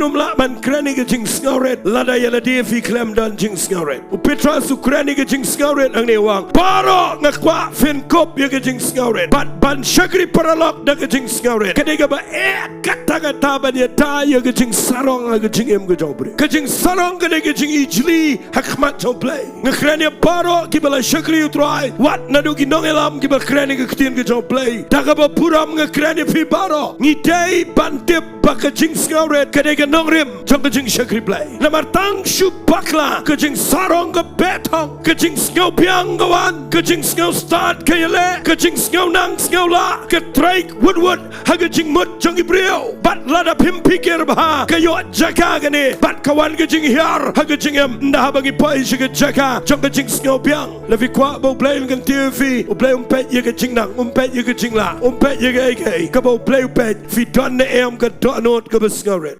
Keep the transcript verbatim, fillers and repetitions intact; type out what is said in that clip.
ym lah ban kren ïa ka jingsngewrit lada ïa lade phi khlem don jingsngewrit. U Petros u kren ïa ka jingsngewrit hangne, u ong, baroh nga kwah phin kup ïa ka jingsngewrit bad ban shakri paralok da ka jingsngewrit. Ka dei kaba eh katta katta ban ïada ïa ka jingsarong ha ka jingim ka jong u briew. Ka jingsarong ka dei ka jingijli ha khmat jong U Blei. Nga kren ïa baroh kiba la shakri U Trai, wat naduh ki nongïalam kiba kren ïa ka ktien ka jong U Blei. Da kaba burom nga kren ïa phi baroh. Ngi dei ban tip ba ka jingsngewrit ka dei ka nongrim jong ka jingshakri Blei. Namar tang shu bakla ka jingsarong ka beh thok, ka jingsngewbiang ka wan, ka jingsngewstad ka ïaleh, ka jingsngewnang sngewlah ka trei wut wut ha ka jingmut jong ki briew. Bad lada phim phikir bha, ka ïoh jaka kane bad ka wan ka jinghiar ha ka jingim. Ynda haba ngi poi sha ka jaka jong ka jingsngewbiang, lada phi kwah ba U Blei un kyntiew ïa phi, U Blei um peit ïa ka jingnang, um peit ïa ka jinglah, um peit ïa kaei kaei. Kaba U Blei u peit, phi don ne em ka dohnud kaba sngewrit.